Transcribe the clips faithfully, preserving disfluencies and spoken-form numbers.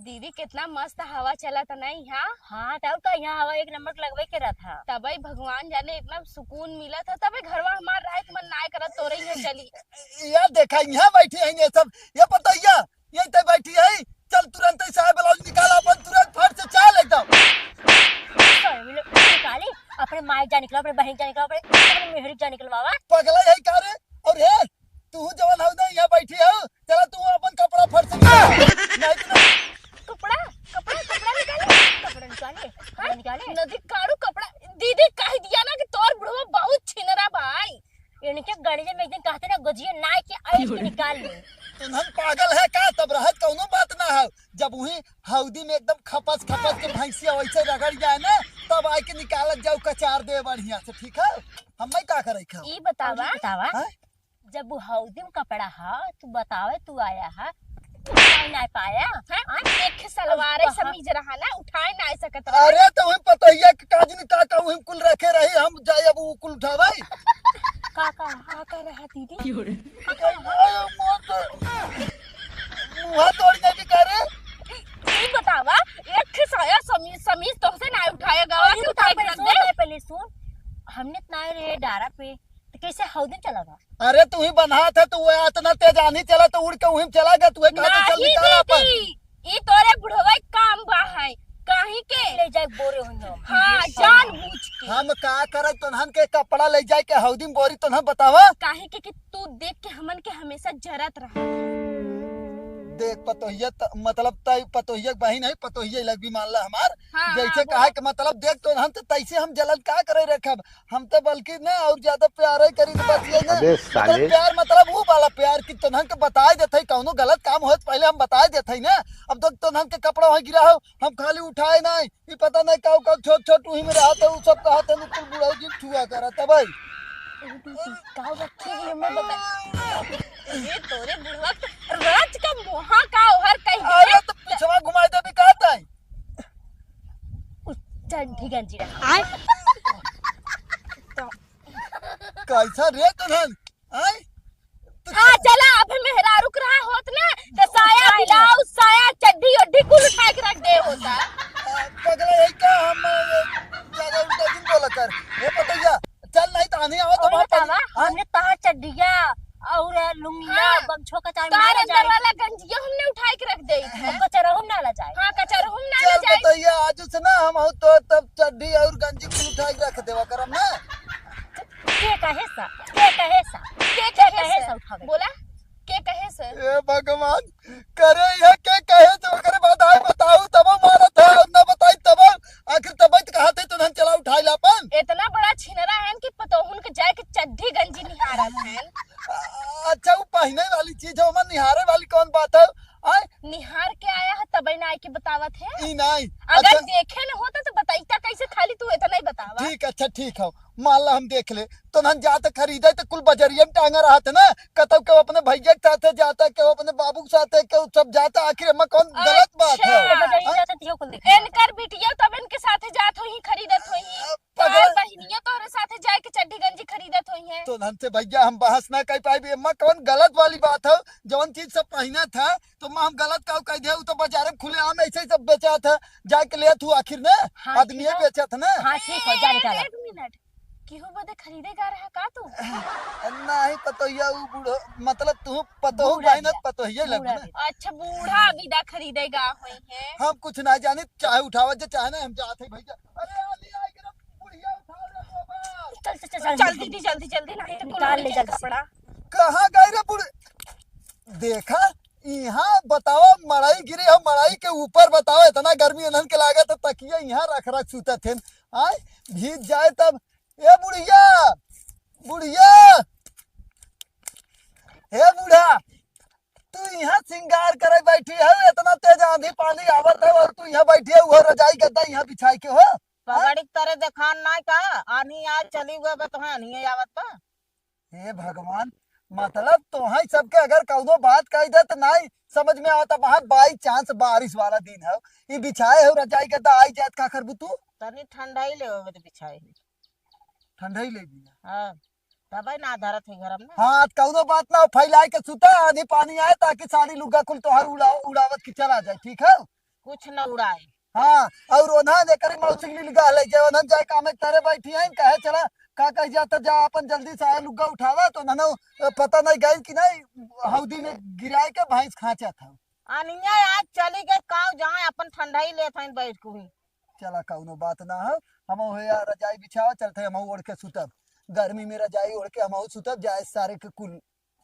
दीदी, कितना मस्त हवा चलत नहीं? हाँ, हाँ, तब का यहाँ हवा एक नंबर लगबे करत ह। तबे भगवान जाने इतना सुकून मिलत ह, तबे घरवा हमार रहे के मन नाय करत, तोरे यहाँ चली। ये देखा, यहाँ बैठी है ये सब, ये पतोहिया, ये तो बैठी है। चल, तुरंत ही साया ब्लाउज निकाल अपन, तुरंत फट से चल एकदम। निकाली, अपने माई जा निकलो, अपने बहन जा निकलो, अपने, अपने मेहरी जा निकलो बाबा। पगला है का रे? और हे, तू जवन हौ ना, यहाँ बैठी हौ, चला तू अपन कपड़ा फट से निकाल। नहीं तो ना। कपड़ा, कपड़ा, कपड़ा निकाले, कपड़ा निकाले, कपड़ा निकाले। नदी काढ़ू कपड़ा। दीदी कह दिया ना कि तोर बुढ़वा बहुत छिनरा भाई। इनके गणिये में एक दिन कहते ना, गोजिये नाय के आइस के निकाल ले। तुनहन पागल है का? तब रहत कौनो बात ना है। जब वही हौदी में एकदम खपस खपस के भैंसिया वैसे रगड़ जाए ना, तब आए के निकालत जाओ कचार दे बढ़िया से, ठीक है? हमें का करे खाओ? ई बतावा, और ई बतावा। हाँ? जब वो हौदी में कपड़ा हा, तू बतावे तू आया हा, तू नाय, नाय पाया, हाँ? हाँ? एक सलवार और कहाँ? समीज रहा ना, उठाए नाय सकत रहा। अरे तो वही पतोहिया के काजनी का का वही कुल रखे रही, हम जाए अब वो कुल उठावे। का का, का का रहा दीदी? क्यों रे? मुँह तोड़ दे भी करे। ई बतावा, एक ठे साया समीज, समीज तोहसे ना उठाए गवा, अरे के तो उठाए के पहले रख सुन, दे। पहले सुन, हमने इतना रे डारा पे तो कैसे हौदी चला गया? अरे तू ही बन्हात है, तू वो इतना तेज आंधी चला तो उड़ के वहीं चला गया, तू कहा तो चल नहीं निकाल अपन। दीदी, ई तोरे बुढ़वा के काम बा है, काहे के? ले जाए बोरे हुई हम। हाँ, जानबूझ के। हम का करे तोन्हन के कपड़ा ले जाए के हौदी में बोरी तोन्हन बतावा? काहे के कि तू देख के हमन के हमेशा जरत रहा। देख पतोहिया त, मतलब तय पतोहिया के बहिन है, पतोहिया लग भी मान ला हमार। हाँ, जैसे हाँ, कहा बोला। के मतलब देख तोन्हन त तैसे हम जलन का करे रखब, हम तो बल्कि ना और ज्यादा प्यार ही करी तो बस ये ना। अबे मतलब साले। प्यार मतलब वो वाला प्यार कि तोन्हन के बताए देत है, कौनो गलत काम होत पहले हम बताए देत है ना। अब देख तोन्हन के कपड़ा वहीं गिरा हो, हम खाली उठाए ना, ई पता नहीं का का छोट छोट उही में रहत है, उ सब कहत है कुल बुढ़ऊ जी छुआ करत है भाई। का रखे ही हमें बता। ये तोरे बुढ़वा के राज का मोहा का ओहर कह दिए। अरे तो पिछवा घुमाए दे भी कहत है। उ चड्ढी गंजी रहा। आय। कैसा रे तोन्हन? आय? तो हाँ, चला, अबे मेहरारू के रहा होत ना, तो साया, ब्लाउज, साया, चड्ढी, उड्ढी कुल उठा के रख दे होता। आ, पगला है का? हम, अ, ज्यादा उल्टा जिन बोला कर। ए पतैया, चल नहीं तो आने आओ तो और हमारे बतावा, पानी। हाँ? हमने तहार चड्ढिया और लुंगिया, हाँ। बगछो का चाहे तहार ना अंदर जाए। वाला गंजिया हमने उठा के रख दे। तो कचरा हम ना ला जाए। हाँ, कचरा हम ना चल ला जाए। पतैया, आज से ना हम हो तो तब चड्ढी और गंजी कुल उठा के रख देवा करम ना। के कहे सा? के कहे सा? के के कहे कहे सा? सा उठावे? बोला, के कहे सा? ए भगवान, करे ये के कहे सा? ओकरे बाद आए बताऊ तब मारत है, और ना बताई तब आखिर तब तो कहा थे तो धन चला उठाई ला अपन। इतना बड़ा छिनरा है कि पतोहुन के जाए के चड्ढी गंजी निहारत है। अच्छा, वो पहने वाली चीज है, ओमन निहारे वाली कौन बात है? आए? निहार के आया है, तबे ना आए के बतावत है। ई नाई। अगर अच्छा। देखे न होता तो बताइता कैसे, खाली तू इतना ही बतावा। ठीक, अच्छा, ठीक है, मान ला हम देख ले, तो हम जाते खरीदे तो कुल बजरिया में टांगा रहत है ना, कतौ के अपने भैया के साथे जाता, के अपने बाबू के साथे, के सब जाता, आखिर एमा कौन गलत बात है? अच्छा। बजरिया हाँ? जाते तिहो कुल देखे। इनकर बिटिया तब इनके साथे जात होई, खरीदत होई। अब तोहर पगला बहिनिया तोहरे साथे जाए के चड्ढी गंजी खरीदत होई है। तो धन से भैया हम बहस ना कर पाइब, एमा कौन गलत वाली बात है? जौन चीज सब पहिना था, तो माँ हम गलत काऊ कह दे, उ तो बाजार में खुले आम ऐसे ही सब बेचा था, जाके ले तू आखिर ने, हाँ, आदमी ठीक है। बेचा था ना। हाँ, ठीक है, जा निकाला। एक मिनट, केहू बदे खरीदे गा रहा का तू? नहीं, पतोहिया उ बूढ़ो, मतलब तू पतोहू बूढ़ा बहिन बिया। पतोहिया लग बूढ़ा ना। बिया। अच्छा, बूढ़ा बिदा खरीदे गा होई है। हम कुछ ना जानी, चाहे उठावा जे चाहे ना, हम जात है भैया। अरे, आली आई के बुढ़िया उठा ले बाबा। चल, चल, चल, चल, चल जल्दी। दीदी, जल्दी, जल्दी, नहीं तो निकाल ले कुल जल्दी से। कपड़ा। कहाँ गई रे बूढ़े? देखा, यहाँ बतावा, मड़ई गिरे हो, मड़ई के ऊपर बतावा, इतना गर्मी इन्हन के लागत है, तकिया यहाँ रख रख सुतत हैं। आय, भीज जाए तब। ए बुढ़िया, बुढ़िया, हे बूढ़ा, तू यहाँ सिंगार करे बैठी है, इतना तेज आंधी पानी आवत है और तू यहाँ बैठी है, वो रजाई गद्दा यहाँ बिछाई के हो? पगड़ी के तरे देखान नाय का? आनी आय चली हुए बा, तोहे आनी आवत बा। हे भगवान, मतलब तोहे सबके अगर कौनो बात कह दे तो नाय समझ में आवता। बाहर by chance बारिश वाला दिन है, ये बिछाए हो रजाई गद्दा, आई जात का करबू तू? तनी ठंडाई ले होवे तो बिछाए। ठंडाई ले बिना। हाँ, तबे ना धरत है घर में। हाँ, कौनो बात ना हो, फैलाए के सुता, आंधी पानी आए ताकि साड़ी लुग्गा कुल तोहर उड़ा-, उड़ावत के चला जाए, ठीक है? कुछ न उड़ाए। हाँ, और ओन्हन एकरी मौसी के लिए गहले जे ओन्हन जाए कामे तरे बैठी हैं, कहे चला, का कह जाता, जा अपन जल्दी से आए लुग्गा उठावा, तो ओन्हन पता नहीं गई कि नहीं, हौदी में गिराए के भैंस खाँचा था। अनिया आज चली गई काऊ, जहाँ अपन ठंडाई लेत हैं बैठ कुही। चला, कौनो बात ना हो, हम हो यार रजाई बिछावा, चलते हम ओढ़ के सुतब, गर्मी में रजाई ओढ़ के हम सुतब, जाए सारे के कुल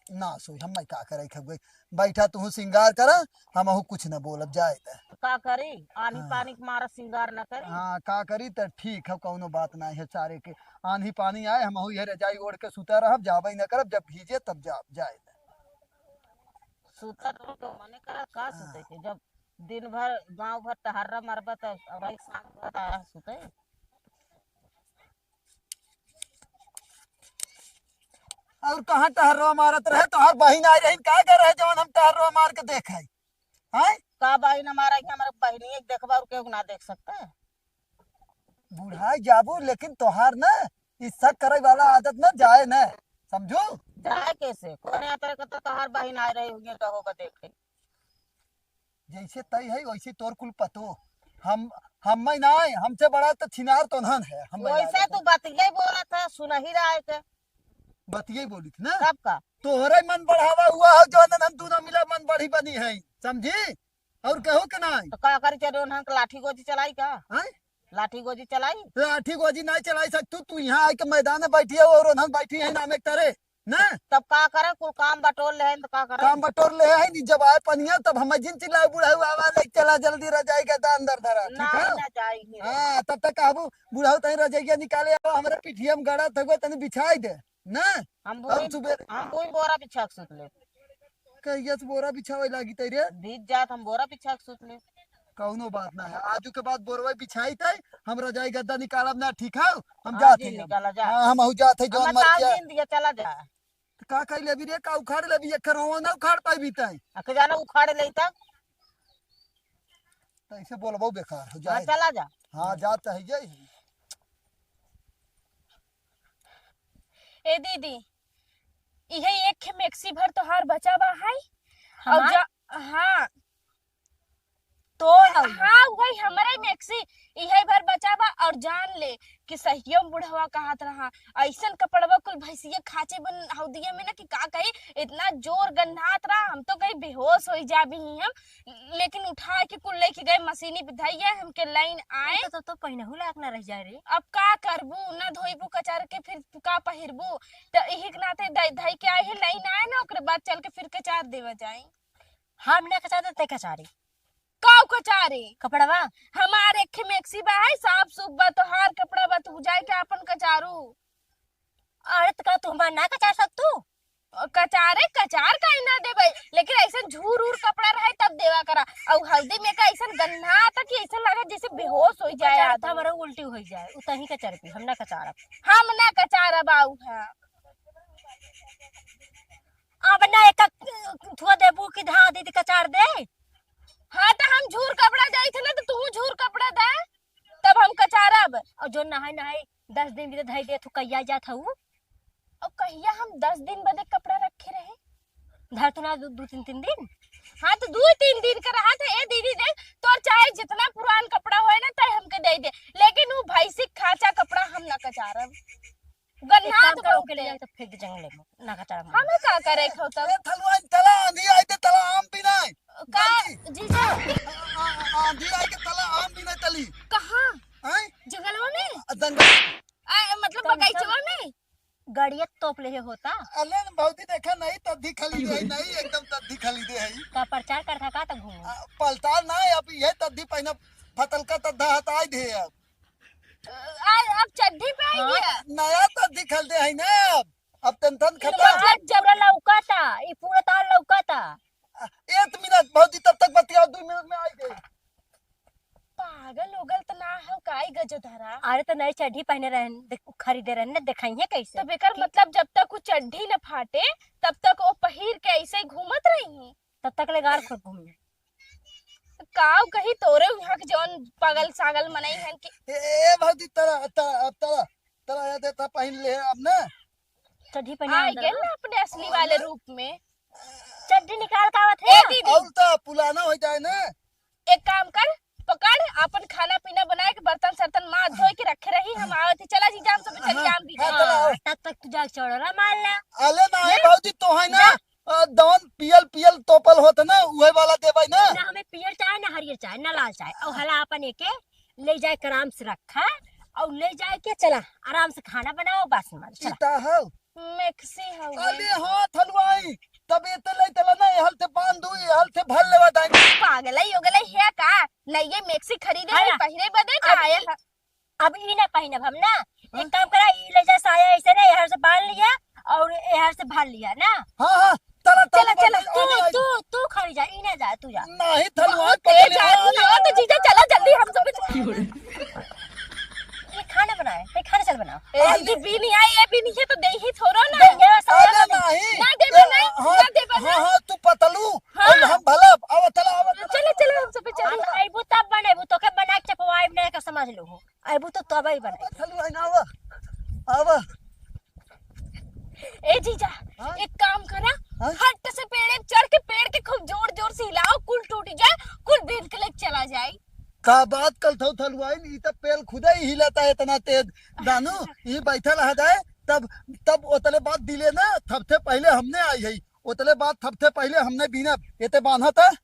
नाश होई, हम का करे खब गई। बैठा तू सिंगार करा, हम कुछ न बोलब, जाए दे। का करी, आन्ही हाँ। पानी के मारा सिंगार न करी। हाँ, का करी त ठीक है, कौनो बात ना है, सारे के आन्ही पानी आए, हम ये रजाई ओढ़ के सुता रहब, जाबे न करब, जब भीजे तब जाब, जाए दे। सुता तो, तो मने करा का हाँ। सुते के, जब दिन भर गांव भर टहर्रा मारबा त अब आई शाम भर आ सुते। और कहाँ टहर्रा मारत रहे, तोहार बहिन आई रही, का कर रहे जवन हम टहर्रा मार के देख है? हैं? का बहिन हमारा, हमारा बहिनी एक देखबा और केहू ना देख सकता है? बुढ़ाई जाबू, लेकिन तोहार ना ई शक करे वाला आदत ना जाए ना, समझू? जाए कैसे? कौन यात्रा का तो तोहार बहिन आ रही हुई, कहो बा देखे। जैसे तय है वैसे तोर कुल पतो। हम, हम नहीं, हमसे बड़ा तो छिनार तोन्हन है, हम वैसे नहीं तू बतिये बोला था, सुन ही रहा है के। बतिये बोली थी ना? तब का? तोहरे मन बढ़ावा हुआ हो, जो हम दोनों मिला मन बढ़ी बनी है, समझी? और कहू के नहीं? तो का करी, चलो उन्हन के लाठी गोजी चलाई का? हैं? लाठी गोजी चलाई? लाठी गोजी नहीं चलाई सकतू, तू यहाँ आके मैदान में बैठी है और उन्हन बैठी है नाम एक तरे, ना? तब का करे, कुल काम बटोर ले हैं तो का करे? काम बटोर ले हैं, नी जब आए पनिया तब हम जिन चिल्लाए, "बुढ़ऊ आवा, ले चला जल्दी रजाई के दा अंदर धरा", ठीक ना, है? ना जाई ही रे। हाँ, तब तक कहबू, "बुढ़ऊ तई रजाइया निकाले आओ, हमरे पिठिया में गड़ा थगुआ तनी बिछाई दे", ना? हम हम बोई, सुबेरे हम बोई बोरा बिछा के सुत ले। कहिया से बोरा बिछावे लागी तई रे? बीत जात हम बोरा बिछा के सुत ले। कौनो बात ना है, आजू के बाद बोरवा बिछाई तई, हम रजाई गद्दा निकालब ना, ठीक है? हम हाँ जात जी, है अब। निकाला जा। हाँ, हम हऊ जात है, हम जौन मर ताल गया। दिन दिया, चला जा। तो का कइले अभी रे, का उखाड़ ले अभी, एक रोवा ना उखाड़ पाई तई। आ के जाना उखाड़ ले तब। तो ऐसे बोलबो बेकार हो हाँ, जाए। चला जा। हाँ, जात है जाई। ए दीदी, इहे एक खे मैक्सी भर तोहार बचा बा है? और हमार? जा, हाँ। तो अ, हाँ, वही हमरे मैक्सी, इहे भर बचा बा। और जान ले कि सहियो में बुढ़वा कहत रहा, ऐसन कपड़वा कुल भैंसिया खाचे बन हौदिया में ना कि का कही, इतना जोर गन्हात रहा, हम तो कहीं बेहोश हो जाबी ही हम। लेकिन उठा के कुल लेके गए मशीनी पे धैया, हमके लाइन आए। तो, तो, तो पहिनहु लायक ना रह जाए रे। अब का करबू, ना धोइबू कचार के फिर का पहिरबू? तो यही के नाते धई, धई के आए है, लाइन आए ना, ओकरे बाद चल के फिर कचार देवा जाए। हम ना कचार देते कचारी। काऊ कचारे? कपड़वा? हमार एक ठे मैक्सी बा है, साफ सूफ बा, तोहार कपड़ा बा, तू जाए के आपन कचारू। अरे त का तू हमार ना कचार सकतू? अ, कचारे, कचार काहे ना देबे, लेकिन ऐसन झूर उर कपड़ा रहे तब देवा करा। और हल्दी में का ऐसन गन्हात कि ऐसन लगा जैसे बेहोश हो जाए कचार त आदमी। हमारा उल्टी हो जाए, उतही कचार पी, हम ना कचारब। हम ना कचारब आऊ है। अब ना एक थुआ देबू कि धा दीदी कचार दे। हाँ, तो हम झूर कपड़ा जाई थे ना, तो तू झूर कपड़ा दे, तब हम कचारब। और जो नहाई नहाई दस दिन बीते धई दे, तू कहिया जात हऊ? और कहिया हम दस दिन बदे कपड़ा रखे रहे? धर तू ना दू, दू तीन, तीन दिन। हाँ, तो दू तीन दिन का रहा था। ए दीदी देख, तोर चाहे जितना पुरान कपड़ा होए ना, तय हमके दे दे, लेकिन वो भैंसी खाचा कपड़ा हम ना कचारब। गन्हात एक काम कर, ओके ले बहुत जाके तो फेंक दे जंगले में, ना कचरा में। हमें का करे खो तब? ए, थलुआइन, तला आंधी आई ते तला आम पीना है। का? जल्दी। जीजा। आ, आ, आ, आंधी आई के तला आम पीना तली। कहाँ? हैं? जंगलवा में? आ, जंगल। आ, मतलब कम से बगीचवा में? गड़िया तोप ले होता। अले न भौजी देखा नहीं, तद्दी खली दे है, नहीं, एकदम तद्दी खली दे है। का प्रचार करता का तो घूमो? आ, पलटार ना है, अब ये तद्दी पहिना फतल का तद्दा हटाई दे अब। आ, अब चड्ढी पे आई हाँ, गया। नया तो दिखल दे है ना अब। अब टेंशन ई खत्म। मतलब जब पूरा लौकाता, ई पूरा तार लौकाता। एक मिनट भौजी, तब तक बतियाओ, दो मिनट में आई गई। पागल उगल त ना हो काई गजो धरा। अरे तो नई चड्ढी पहने रहन, देख, खरीदे रहन ना, देखाइए कैसे। तब एकर कि मतलब जब तक वो चड्ढी न फाटे, तब तक वो पहिर के ऐसे ही घूमत रही। तब तक ले गाड़ खुद घूमी। काव कही तोरे उहाँ के जौन पागल सागल मनई हन कि ए, ए, भौजी, तला, तला, अब तला, तला, या देता पहिन ले, अब ना। चड्ढी पहने आ अंदर गेल ना। ना अपने असली और वाले ना? रूप में। चड्ढी निकाल के आवत है ए ना। दीदी। और तो पुलाना हो जाए ना। एक काम कर, तक तू जाके चौड़ा मार ला। अले नाही हैं? भौजी, तो है ना, जा। अ, दौन पियल पियल तोपल होत ना, उहे वाला देबै ना। ना हमें पियर चाहे, ना हरियर चाहे, ना लाल चाहे। और हला अपन एके ले जाए के आराम से रखा, और ले जाए के चला, आराम से खाना बनाओ, बासन मार, चला। इता हौ। मैक्सी हौ। अरे हाँ, थलुआई, तब एते ले चला ना, एहल से बांध दू, एहल से भर लेवा दाई। पागल है, हो गले है का? नहीं, ये मैक्सी खरीदे है, है ना? पहिरे बदे अब का आया ई, है? अब ई ना पहिनब हम ना। एक हाँ। काम करा, ई ले जा साया ऐसे ना, एहर से बांध लिया और एहर से भर लिया ना। हाँ, हाँ, चला, चला, चला, चला, चला, तू, अभी आई। तू, तू खड़ी जा, ई ना जा, तू जा। नहीं, थलुआई बहुत तेज पकड़ आदमी लिया। हो, तो जीजा चला जल्दी, हम सब। ये खाना बनाए, ते खाना चल बनाओ। ए, दीदी, बीनी आई, ये बीनी है तो दे ही थोड़ो ना। दे, ये साया अरे बना। नहीं। ना देबे ए, नहीं, हाँ, ना देबे हाँ, नहीं। हाँ, तू पतलू, हाँ। और हम भला, आवा, चला, आवा, चला। चला, चला, हम सब चला। हम अइबू तब बनेबू, तोके बना के चपवाइब नहीं का समझ लो हो। अइबू तो तबे ही बनेबू। चलू, आइन, आवा, आवा। ए जीजा, हाँ? एक काम करा, हाँ? हट से पेड़े पे चढ़ के पेड़ के खूब जोर जोर से हिलाओ, कुल टूट जाए, कुल बीन के लेके चला जाए। का बात कल थौ थलुआइन, ई तब पेड़ खुदे ही हिलता है इतना तेज। दानू, ई बैठल रह जाए, तब, तब ओतले बात दिले ना, सबसे पहले हमने आई है। ओतले बाद सबसे पहिले हमने बीनब। एते बान्हा त।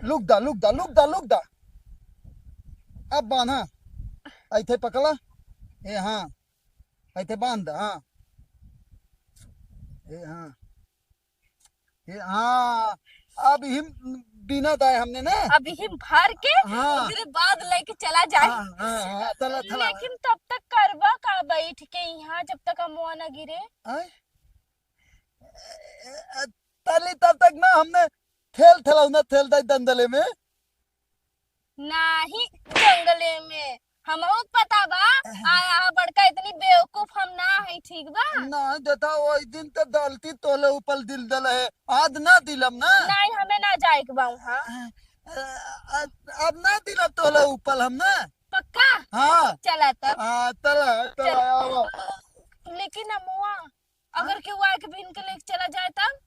लुक दा, लुक दा, लुक दा, लुक दा। अब बान्हा। ऐथे पकड़ा। ए हाँ। ऐथे बांध दा, हाँ। ए हाँ। ए हाँ। अब हिम बीना दाए हमने ना। अब हिम भर के हाँ। ओकरे बाद लेके चला जाए। हाँ, हाँ, हाँ, चला, चला। लेकिन तब तक करबा का बैठ के यहाँ, जब तक अमवा ना गिरे? आय? अ, तली तब तक ना हमने ठेल ठेलौना ठेल दाई दंदले में। नाही, जंगले में। हमहू के पता बा, आ, आ, बड़का इतनी बेवकूफ हम ना है, ठीक बा? ना, देता, ओई दिन त दलती तोले ऊपर दिल दल है, आज ना दिलम ना। नाही, हमें ना जाए के बा उहाँ। अ, अ, अब ना दिलब तोले ऊपर हम ना। पक्का? हाँ। चला तब। हाँ, चला, चला, चला। आवा। लेकिन अमुआ, अगर हाँ? केहू आके बीन के लेके चला जाए तब?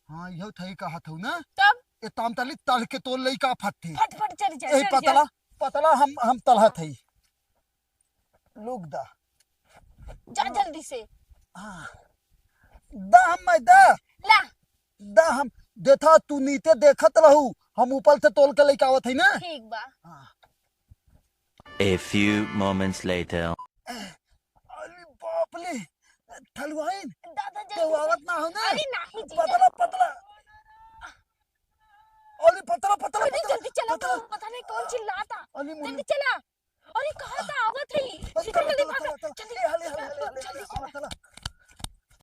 हाँ, इहो सही कहत हऊ ना। तब? ए ताम ताली तल के तोल लइका फट्टी। फट फट चढ़ जा, ए चढ़ जा। पतला, पतला हम, हम तलहत हई। लुक दा। जा जल्दी से। हाँ। दा हम मैं दा। ला। दा हम, देखा तू नीचे देखत रहू, हम ऊपर से तोल के लइका आवत हई ना। ठीक बा। हाँ। A few moments later. अरे बाप रे, थलुआइन, दादा, जल्दी केहू से। आवत ना हो ना? अरे नाही जीजा। पतला, पतला। अरे पतला, पतला, अरे पतला, जल्दी चला, पतला। पता नहीं कौन चिल्लाता। अरे मुन्नी। जल्दी चला। अरे कहाँ से आवत है? अरे सीधा चला, गली चला, भागा। चला, चला। जल्दी। ए, हले, हले, हले, हले, जल्दी हले, चला। चला।